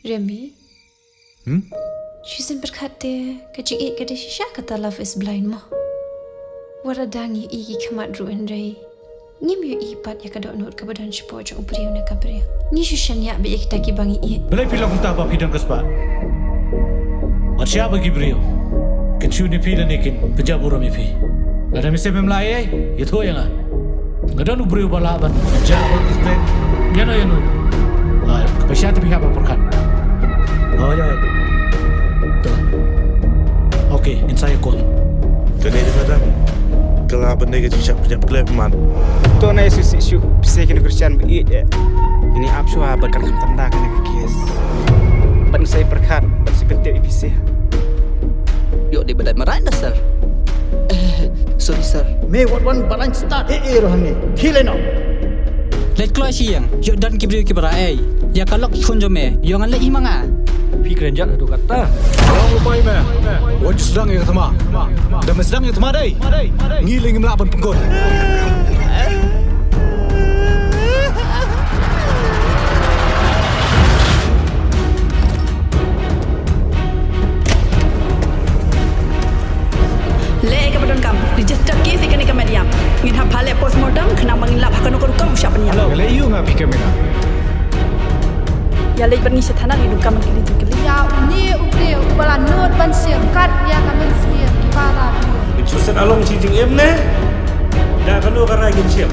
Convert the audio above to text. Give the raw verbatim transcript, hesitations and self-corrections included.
Remi. Hmm? Shisien pyrkhat te ka jingïeit ka dei shisha kata love is blind mo. Wat la dang ïohi ki khmat ruh hynrei ngim ïohi pat ïa ka dohnud kaba don shapoh jong u briew ne ka briew. Ngi shu shaniah beit ïa kita kiba ngi ïeit. Balei phi long kumta ba phi don ka spah? Wat shah ba ki briew kin shu ne phi lane kin pynjah burom ïa phi. Lada me sep em lah ei, ïathuh ïa nga. Nga don u briew ba lah ban jah ba kyrteng ïano ïano. Ah, ka pisa te phi hap ban pyrkhat. Oh, ïa. To. Okay, ngin sa ïa call. Ka dei da ka dang. Ka lah ban dei ka jingshah pynjah pynjah man. To na ïa susi shu pisa kine Christian ba ïeit eh. Ini ap shuwa ban kan kham tanda kane ka case. Ban sa ïa pyrkhat, ban sa ïa pyntip ïa pisa. Ïoh dei ba dei marai na sir. Eh, sorry sir. Me wat wan balang start eh eh roh hangne. Khile no. Leit kloi shi ïeng, ïoh don ki briew kiba ra ei. Ïa ka lok khun jong me, ïoh ngan leit i ma nga. Phi kren jat haduh katta. Ong u pai me. Wat ju sdang ïa ka thma. Da me sdang ïa ka thma dei. Ngi lei ngim lah ban pynkut. Leh kaba donkam, register case ïa kane ka Mariam. Ngin hap phah leh postmortem khnang ba ngin lap ha kano ka rukom u shah pynïap. Nga leh ïa u nga phi ka mena. Ïa leit ban ngi sha thana ngi donkam ban kylli jingkylli. Ïa une u briew uba la nud ban shim kat ïa ka mynsiem kiba la biang. Shu set along shi jingim ne? Da kano ka rai kin shim?